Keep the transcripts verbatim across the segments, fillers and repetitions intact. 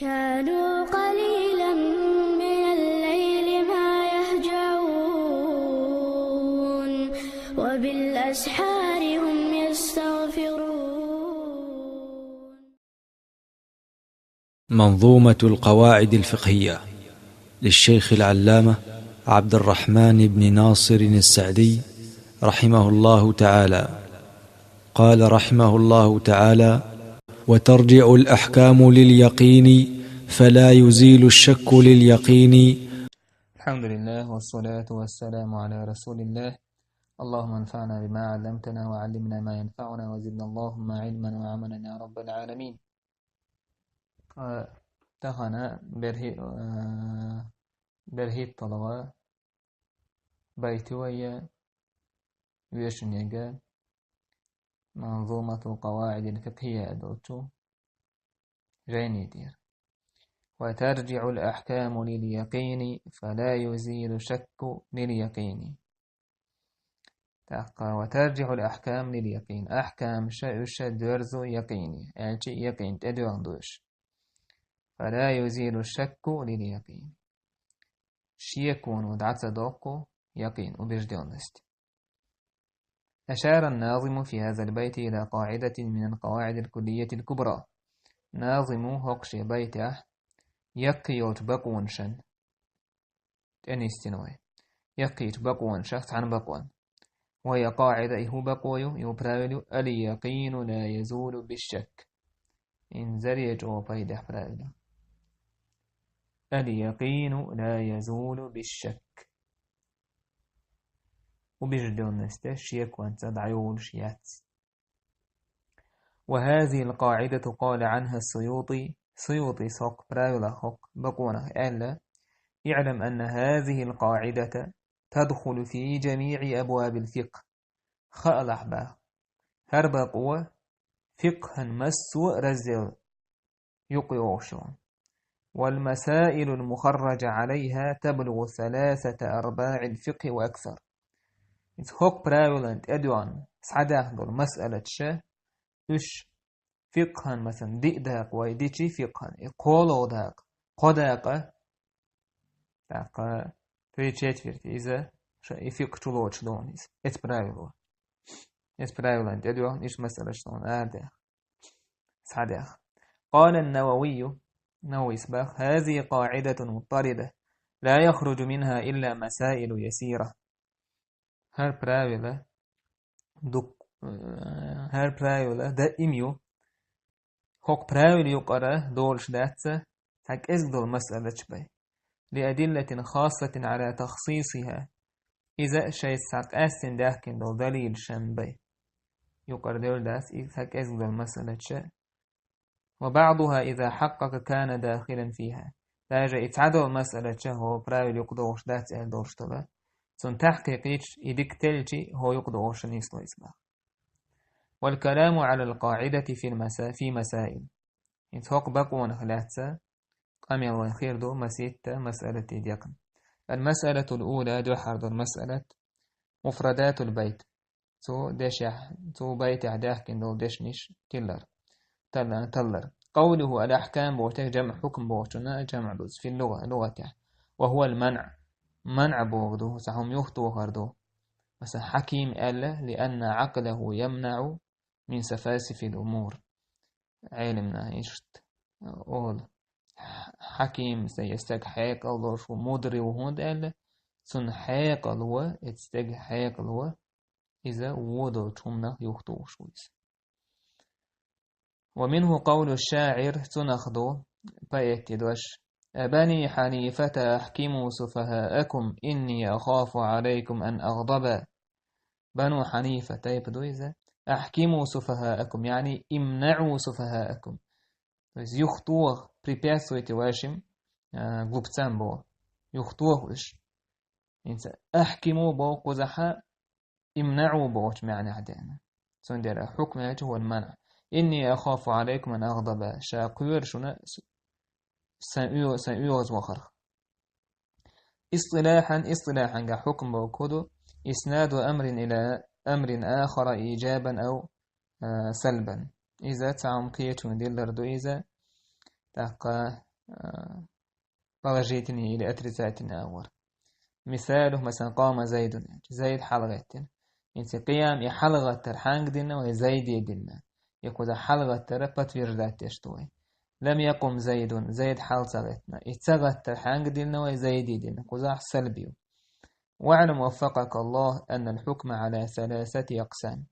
كانوا قليلا من الليل ما يهجعون، وبالأسحار هم يستغفرون. منظومة القواعد الفقهية للشيخ العلامة عبد الرحمن بن ناصر السعدي رحمه الله تعالى. قال رحمه الله تعالى: "وترجع الأحكام لليقين، فلا يزيل الشك لليقين". الحمد لله، والصلاة والسلام على رسول الله. اللهم انفعنا بما علمتنا، وعلمنا ما ينفعنا، وزدنا اللهم علما وعملا يا رب العالمين. Э, тахана берхи-, э, берхитталгӀа байти вайя вешнега منظومة القواعد الفقهية долчу жайни тӀера. وترجع الأحكام لليقين، فلا يزيل الشك لليقين. ТӀаккха وترجع الأحكام لليقين. Ахькамаш уьш доьрзу якъине, аьлча якъин тӀедоьгӀна ду уьш. فلا يزيل الشك لليقين. Шеко дӀа ца доккху якъин, убеждённость. أشار الناظم في هذا البيت إلى قاعدة من القواعد الكلية الكبرى. Назиму хӀокху шен байтехь яккхий йолчу бакъонашна тӀенисдина вай. Яккхийчу бакъонашах цхьана бакъонна. وهي قاعدة, и хӀун бакъо ю, и хӀун правило ю: اليقين لا يزول بالشك. ХӀинца заречу пайдехь правило. اليقين لا يزول بالشك. Убеждённость шеконца дӀайолуш яц. وهذه القاعدة قال عنها السيوطي. Суютис хӀокху правилах, хӀокху бакъонах аьлла: اعلم أن هذه القاعدة تدخل في جميع أبواب الفقه. Хаалахь боху, хӀара бакъо фикъхьан массо а раздел юкъа йогӀуш ю. والمسائل المخرجة عليها تبلغ ثلاثة أرباع الفقه وأكثر. Иза хӀокху правилан тӀедоьгӀна схьадаьхна долу масъалаташ, уьш фикъхьан, масалан, диъ дакъа вай дичи фикъхьан, и кхоалгӀа дакъа, кхо дакъа, тӀаккха три четверти иза ша и фикъхьа чулоцуш долу иза. Эцу правило. Эцу правилан тӀедоьгӀна иштта масъалаш долу арадаьхна. Схьадаьхна. قال النووي, Нававис боху: هذه قاعدة مضطردة، لا يخرج منها إلا مسائل يسيرة. ХӀара правило дукх-, э, хӀара правило даим ю. ХӀокху правилан юкъара долуш дац цхьа кӀезиг долу масъалаташ бен. لأدلة خاصة على تخصيصها. Иза шайца цхьа къаьстина даьхкина долу далилашна бен. Юкъара девр дац иза цхьа кӀезиг долу масъалаташ. وبعضها إذا حقق كان داخلا فيها. Даже и цхьадолу масъалаташ хӀокху правилан юкъа догӀуш дац аьлла долуш долу, цунна тахькъикъ йича, и дика теллича, хӀокху юкъа догӀуш нисло иза боху. والكلام على القاعدة في المسا-، في مسائل. ХӀинца хӀокху бакъонах лаьцна къамел вайн хир ду масийтта масъалатийн декъна. المسألة الأولى, дуьххьара долу масъалат, مفردات البيت. Цу дешехь, цу байтехь даьхкина долу дешнаш тиллар. Талла-, таллар. قوله الأحكام бохучух جمع حكم бохучунна جمع ду, في اللغة, лугӀатехь. وهو المنع. منع боху ду, цхьа хӀума юхатохар ду. Масалан, Хьаким аьлла: لأن عقله يمنع من سفاسف الأمور. Ӏелимна иштта олу. Хьаким, я стаг хьекъал долуш ву, мудрый ву хӀунда аьлла, цуьнан хьекъало, эцу стеган хьекъало, иза вон долчу хӀуманах юхатухуш ву иза. ومنه قول الشاعر, цунах ду поэтан дош: يا بني حنيفة أحكموا سفهاءكم إني أخاف عليكم أن أغضب. Бану Хьанифа тайпа ду иза. أحكموا سفهاءكم, يعني امنعوا سفهاءكم. То есть юхатоха, препятствуйте вашим, а, глупцам боху. Юхатоха уьш. ХӀинца أحكموا боху кхузахь امنعوا бохучу маьӀнехь деана. Цундела хьукм аьлча هو المنع. إني أخاف عليكم أن أغضب. Ша кхоьру шуна с-, сан оь-, сан оьгӀаз вахарх. اصطلاحا, истилахьан хьукм боху ду: إسناد أمر إلى أمر آخر إيجابا أو, а, سلبا. Иза цхьа хӀума кхечунна диллар ду иза, тӀаккха а, положительный или отрицательный агӀор. Мисалу, масалан, къама Зайдун, Зайд хьалагӀеттина. ХӀинца къиям и хьалагӀаттар хьанга дина вай, Зайде дина. И кхузахь хьалагӀаттар подтверждать деш ду вай. Лам якъум Зайдун, Зайд хьал ца гӀеттина. И ца гӀаттар хьанга дина вай, Зайде дина. Кхузахь сальби ю. واعلم وفقك الله أن الحكم على ثلاثة أقسام.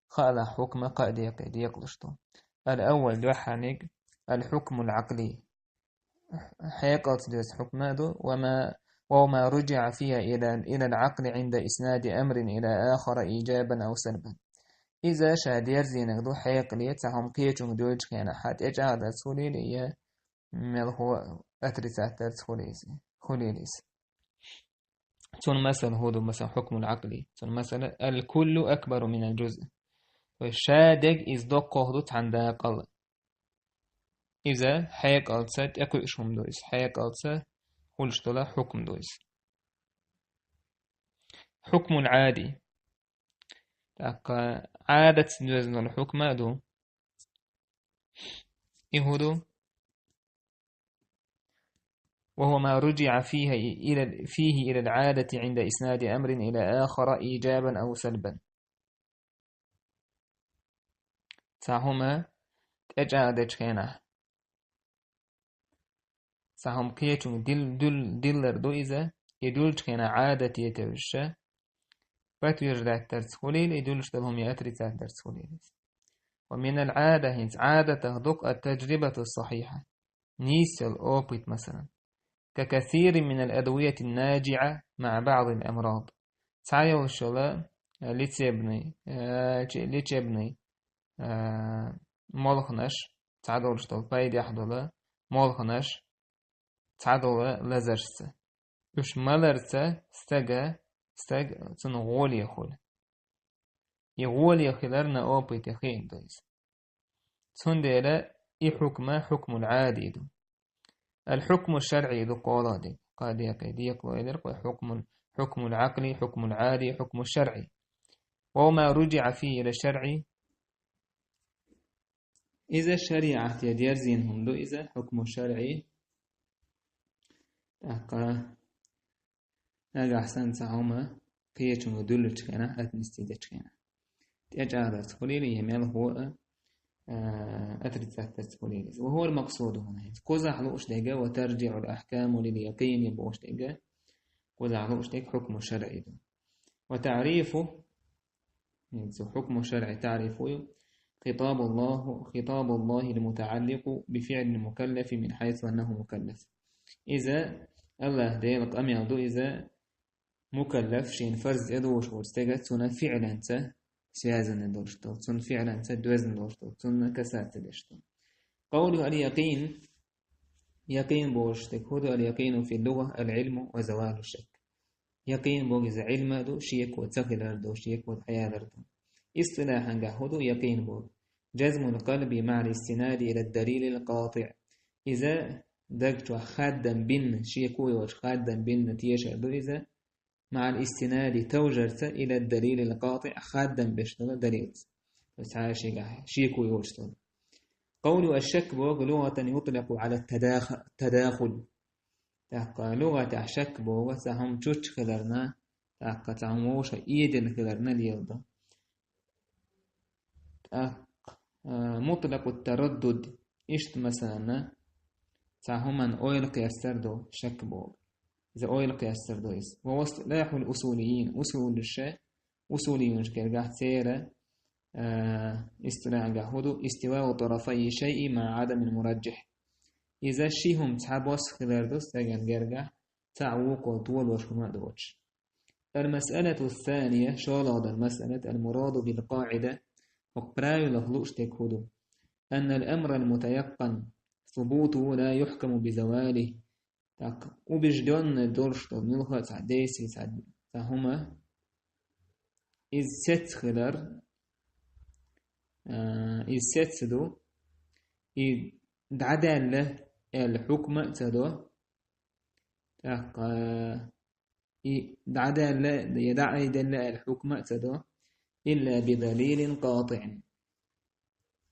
Хаалахь, хьукма кхаа декъе декъалуш ду. الأول, дуьххьарниг, الحكم العقلي. Хьекъалца доьзна хьукма ду, وما، وهو ما رجع فيه إلى، إلى العقل عند إسناد أمر إلى آخر إيجابا أو سلبا. Иза ша дерзийнарг ду хьекъале цхьа хӀума кхечунга дуьллучу хенахь, тӀечӀагӀдарца хуьлийла я мелхо отрицать дарца хуьлийла иза. Цунна масала хӀун ду, масала, хьукмул Ӏакъли. Цунна масала: «Ал-куллу акбару минал джузъ». То есть ша дерг иза доккхах ду цхьана дакъал. Иза хьекъалца тӀекхуьуш хӀума ду иза. Хьекъалца хуьлуш долу хьукм ду иза. Хьукмул Ӏади. ТӀаккха Ӏадатца доьзна долу хьукма а ду. И хӀун ду? وهو ما رجع فيه إلى، فيه إلى العادة عند إسناد أمر إلى آخر إيجابا أو سلبا. Цхьа хӀума тӀечӀагӀдечу хенахь, цхьа хӀума кхечунга дил-, дил-, диллар ду иза, и дуьллучу хенахь Ӏадате тевжаш, подтверждать дарца хуьлийла, и дуьллуш долу хӀума я отрицать дарца хуьлийла иза. ومن العادة, хӀинца Ӏадатах ду-кх, التجربة الصحيحة. Нийса йолу опыт, масалан. ككثير من الأدوية الناجعة مع بعض الأمراض. Цхьа йолуш йолу, э, лечебный, э, чи-, лечебный, э, молханаш, цхьа долуш долу пайдехь долу молханаш, цхьа долу лазаршца. Уьш маларца стага, стаг цунна гӀоле хуьлу. И гӀоле хиларна опыте хиъна ду иза. Цундела и хьукма хьукмул Ӏади ду. Ал-хьукму шарӀи ду кхоалгӀа дерг. Кхаа декъе декъало элира кхо: хьукмул, хьукмул Ӏакъли, хьукмул Ӏади, хьукму шарӀи. وهو ما رجع فيه إلى الشرع. Иза шариӀате дерзийна хӀума ду иза, хьукму шарӀи. ТӀаккха нагахь санна цхьа хӀума кхечунга дуьллучу хенахь, отнести дечу хенахь, тӀечӀагӀдарца хуьлийла, я мелхо а, а, отрицать дарца хуьлийла иза. وهو المقصود هنا. Кхузахь лууш дерг, وترجع الأحكام لليقين бохуш дерг, кхузахь лууш дерг хьукму шарӀи ду. وتعريفه, хӀинца хьукму шарӀи таъриф ю: خطاب الله، خطاب الله المتعلق بفعل المكلف من حيث أنه مكلف. Иза АллахӀ Делан къамел ду, иза мукаллаф, шена фарз тӀедогӀуш волчу стеган, цуьнан фиъланца связанный долуш долу, цуьнан фиъланца доьзна долуш долу, цунна касаться деш долу. قوله اليقين, якъин бохуш дерг хӀун ду? اليقين في اللغة العلم وزوال الشك. Якъин боху иза Ӏилма а ду, шеко ца хилар ду, шеко дӀаялар ду. Истилахьангахь хӀун ду якъин боху? جزم القلب مع الاستناد إلى الدليل القاطع. Иза даг чохь хаддам бинна, шеко йоцуш хаддам бинна тешар ду иза, مع الاستناد, товжарца, إلى الدليل القاطع, хаддам беш долу далилца. То есть цхьа шегахь шеко йоцуш долу. قوله الشك боху, لغة يطلق على التداخ-، التداخل. ТӀаккха лугӀатехь шак боху цхьа хӀума чучча хиларна, тӀаккха цхьа хӀума вовшах эделла хиларна леладо. ТӀаккха, а, مطلق التردد, иштта, масалан, цхьа хӀуманна ойла кхерстар ду шак боху. Иза ойла кхерстар ду иза. وهو اصطلاح الأصوليين, усулиша, усулиюнаш гергахь церан, а, истилахьангахь хӀун ду: استواء طرفي الشيء مع عدم المرجح. Иза ши хӀума цхьабосса хилар ду стеган гергахь, цхьаъ вукхул толош хӀума а доцуш. المسألة الثانية, шолгӀа долу масъалат, المراد بالقاعدة, хӀокху правилах лууш дерг хӀун ду: أن الأمر المتيقن ثبوته لا يحكم بزواله. ТӀаккха убеждённый долуш долу муьлхха а цхьа действие, цхьа, цхьа хӀума, иза сецца хилар, а, иза сецца ду, и дӀадаьлла аьлла хьукма а ца до, тӀаккха и дӀадаьлла я дӀаайделла аьлла хьукма а ца до, إلا بدليل قاطع.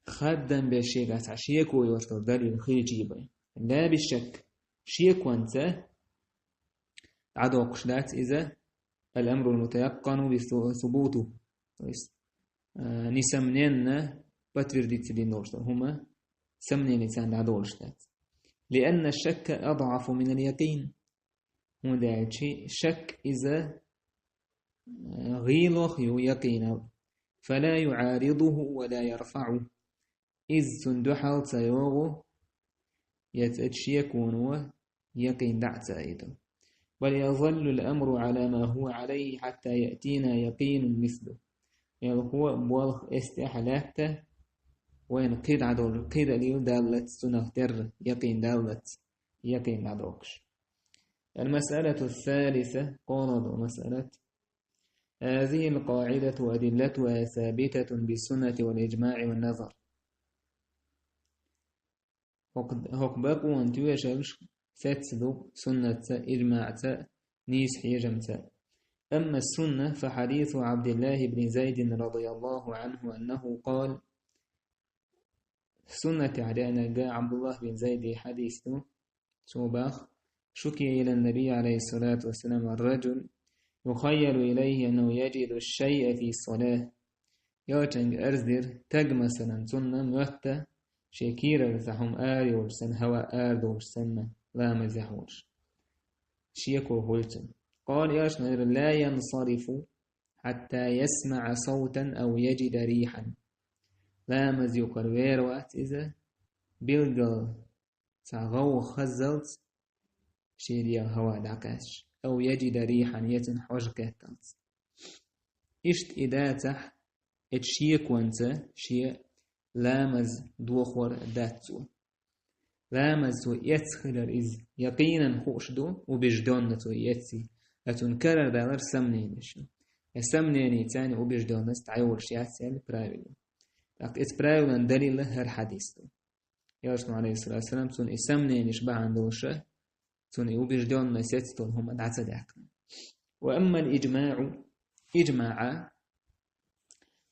Хаддам беш шегахь цхьа шеко йоцуш долу далил хилчий бен. لا بالشك, шеконца дӀадоккхуш дац иза, الأمر المتيقن بث-، ثبوته. То есть, э, несомненно подтвердиться дина долуш долу хӀума сомненица дӀадолуш дац. لأن الشك أضعف من اليقين. ХӀунда аьлча шак иза, э, гӀийлох ю якъинал. فلا يعارضه ولا يرفعه. Иза цунна дуьхьал ца йогӀу, я цу шеконо якъин дӀа а ца айду. بل يظل الأمر على ما هو عليه حتى يأتينا يقين مثله. Мелхо а болх эс тӀехь лаьтта, вайна кхин дӀадолу, кхин далил даллац, цунах терра якъин даллац, якъин дӀадоккхуш. المسألة الثالثة, кхоалгӀа долу масъалат. هذه القاعدة أدلتها ثابتة بالسنة والإجماع والنظر. ХӀокху, хӀокху бакъонан тоьшаллаш сецца ду суннатца, ижмаъца, нийса хьежамца. أما السنة فحديث عبد الله بن زيد رضي الله عنه أنه قال: Суннатехь деанарг Ӏабдуллах бин Зайди хьадис ду, цо бах: شكي إلى النبي عليه الصلاة والسلام الرجل يخيل إليه أنه يجد الشيء في الصلاة. Элчанга арз дира стаг, масалан, цунна моьтту шен кийрара цхьа хӀума ара йолуш санна, хӀаваъ ара долуш санна, ламазехь волуш. Шеко хуьлу цунна. قال, Элчано элира: لا ينصرف حتى يسمع صوتا أو يجد ريحا. Ламаз юкъара вер вац иза, билггал цхьа гӀовгӀа хаззалц шен дегӀан хӀаваъ дӀакхаьчча, أو يجد ريحا, я цуьнан хьожа кхетталц. Иштта и дацахь, эцу шеконца шен ламаз дохор дац цо. Ламаз цо эцна хилар иза якъинан хууш ду, убеждённо цо эцций, ткъа цунна карара далар сомненеш ю. Я сомненица убеждённость дӀайолуш яц аьлла правило. ТӀаккха иза правилан далил хӀара хьадис ду. Элчано, алейхиссалату вассалам, цунна и сомненеш бахьана долуша, цунна и убеждённо сецна долу хӀума дӀа ца даьккхина. وأما الإجماع, ижмаъ,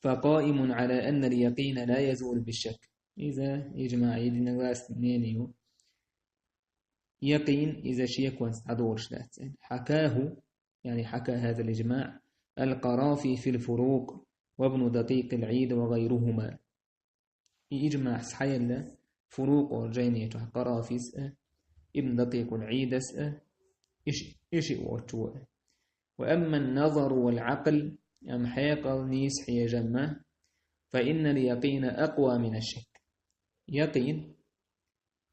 فقائم على أن اليقين لا يزول بالشك. Иза ижмаъ, единогласный мнение ю. Якъин иза шеконца дӀадолуш дац. حكاه, يعني حكى هذا الإجماع القرافي في الفروق وابن دقيق العيد وغيرهما. И ижмаъ схьаелла Фурукъ олу жайни чохь Къарафис а, Ибн Дакъикъул Ӏийдас а, иш-, иши воцчо а. وأما النظر والعقل, амма хьекъал, нийса хьежам, فإن اليقين أقوى من الشك. Якъин,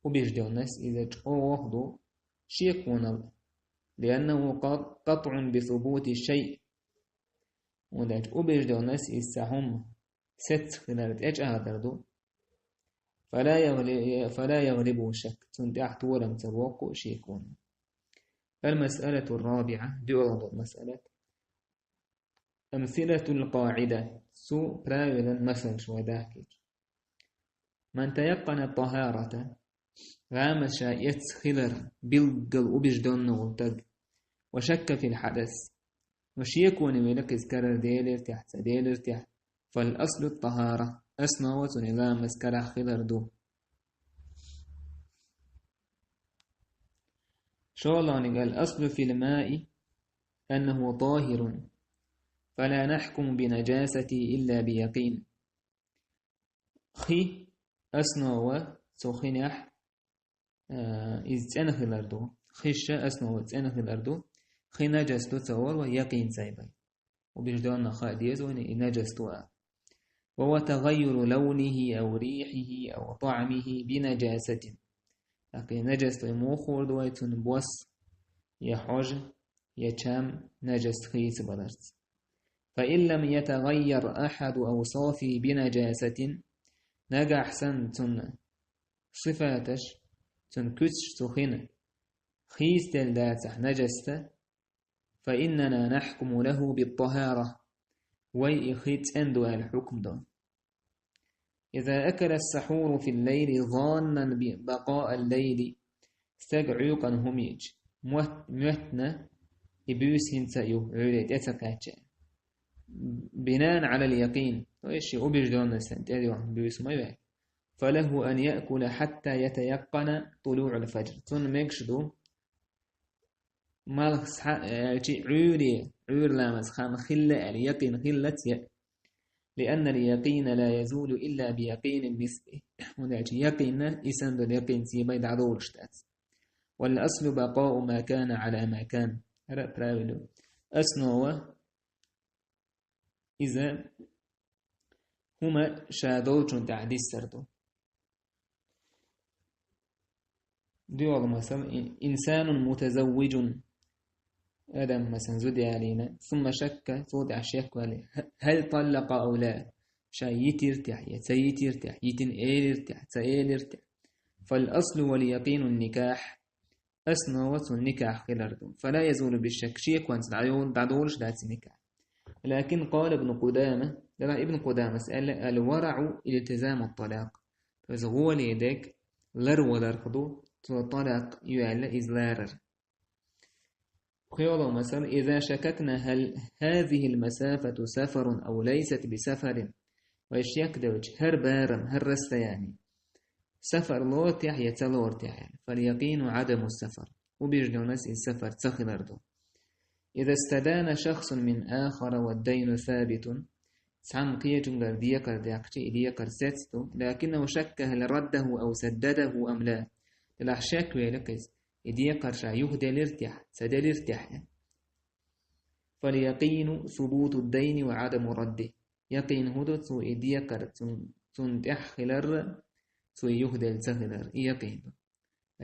убеждённость, иза чӀогӀа ду шеконал, لأنه ق-, قطع بثبوت الشيء. ХӀунда аьлча убеждённость иза цхьа хӀума сецна хилар тӀечӀагӀдар ду. فلا يغل-, فلا يغلبه الشك. Цунна тӀехь торам ца боккху шеконан. المسألة الرابعة, дуьалгӀа долу масъалат. أمثلة القاعدة, цу правилан масалш вай дахкийча. من تيقن الطهارة, ламаз ша эцна хилар билггал убеждённо волу стаг, وشك في الحدث, ва шеконе велла иза карара делира техь, ца делира техь, فالأصل الطهارة, основа цуьнан ламаз карахь хилар ду. ШолгӀаниг, الأصل في الماء أنه طاهر، فلا نحكم بنجاسته إلا بيقين. Хи, основа цу хинехь, а, иза цӀена хилар ду. Хиша основа цӀена хилар ду. Хи нажас ду ца олу вай якъин цӀе бай. Убеждённо хаа деза вайна и нажас ду а. وهو تغير لونه أو ريحه أو طعمه بنجاسة. ТӀаккха и нажас ду вай муха хуур ду вай, цуьнан бос, я хьожа, я чам нажас хийцабаларца. فإن لم يتغير أحد أوصافه بنجاسة, нагахь санна цуьнан сифаташ, цуьнан куьцаш цу хина хийцаделла дацахь нажасца, فإننا نحكم له بالطهارة, вай и хи цӀена ду аьлла хьукм до. إذا أكل السحور في الليل ظانا ب-، بقاء الليل, стаг Ӏуьйкъана хӀума йича, мотт-, моьттина, и буьйса хӀинца а ю, Ӏуьйре тӀе ца кхаьчча. بناء على اليقين, то есть шен убеждённостьна тӀе а ю, буьйса ма ю. فله أن يأكل حتى يتيقن طلوع الفجر. Цунна мегаш ду, малх схьа а яьлча, Ӏуьйре, Ӏуьйра ламаз хан хилла аьле, якъин хиллалц яа. لأن اليقين لا يزول إلا بيقين مثله. ХӀунда аьлча якъин, и санна дола якъин цебай дӀадолуш дац. والأصل بقاء ما كان على ما كان. ХӀара а правило. Основа, иза хӀума ша долчун тӀехь диссар ду. ДуьгӀал масал: إنسان متزوج, адам, масалан, зуда ялийна, ثم شك, цул тӀехь шек ваьлли, هل طلق أو لا, ша йитира техь я ца йитира техь, йитина элира техь, ца элира техь. فالأصل واليقين النكاح. Основа цун никахь хилар ду. فلا يزول بالشك, шеконца дӀайол-, дӀадолуш дац и никахь. لكن قال ابن قدامة, делахь Ибн Къудамас аьлла: الورع التزام الطلاق. То есть гӀоле дерг ларваларх ду, цо талакъ ю аьлла, иза ларар. ПхоьалгӀа масал: إذا شككنا هل هذه المسافة سفر أو ليست بسفر. Вай шек делча, хӀара барам, хӀара расстояние сафар лору техь я ца лору техь аьлла, فاليقين عدم السفر. Убеждённость иза сафар ца хилар ду. إذا استدان شخص من آخر والدين ثابت. Цхьамма кхечуьнгара декхар даьккхича, и декхар цецду, لكنه شك هل رده أو سدده أم لا. Делахь шек велла кхиз, и декхар ша юхаделира техь, ца делира техь аьлла. فاليقين ثبوت الدين وعدم رده. Якъин хӀун ду? Цо и декхар цун, цунна тӀехь хилар, цо и юхаделла ца хилар, и якъин ду.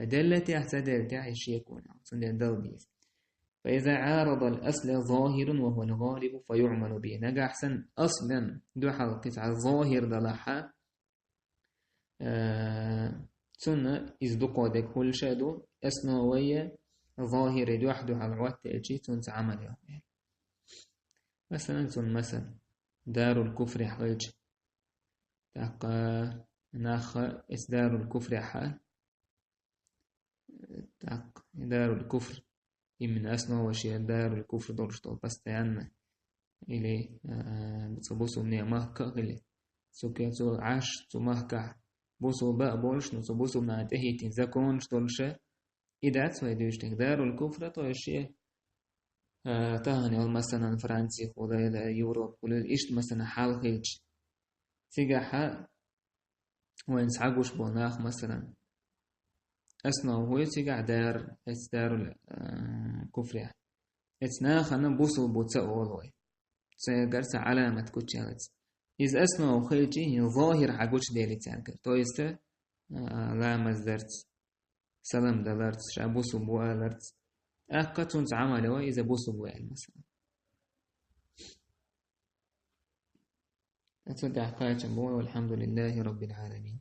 Делла техь, ца делла техь, и шеко ю, цундела дала деза. فإذا عارض الأصل ظاهر وهو الغالب فيعمل به. Нагахь санна аслан дуьхьал кхин цхьа зохир далахь, э, цунна иза дукхо дерг хуьлуш а ду, основа я, зохире дуьхь-, дуьхьал хӀоттаелча, цунца Ӏамал йо. Масалан, цун масал, дарул куфрехь хилча, тӀаккха нах эцу дарул куфрехь, тӀаккха дарул куфр, именно основа шен дарул куфр долуш долу постоянно, или, а, цу бусулбане махка а хили, цу ке-, цу Ӏаш, цу махкахь бусулба а болуш, ну, цу бусулбанан тӀехӀиттина законаш долуша, и дац вай дуьйцуш дерг дарул куфра, то есть шен, а, тахана йолу, масалан, Францихула, Европахула, иштта, масалан, хьал хилча. Цигахь вайна схьагуш болу нах, масалан, основа хӀун ю цигахь дар, эцу дарул, а, куфрехь? Эцу нахана бусулба бу ца олу вай. Цаьргара цхьа Ӏаламат гучуялац. Иза основа хилча, хӀин зохир хьан гучудели цаьргара. То есть, а, ламаз дарца, салам даларца, ша бусулба ву аларца. ТӀаккха цунца Ӏамал йо, иза бусулба ву аьлла, масалан. Цу тӀехь кхачам бу, والحمد لله رب العالمين.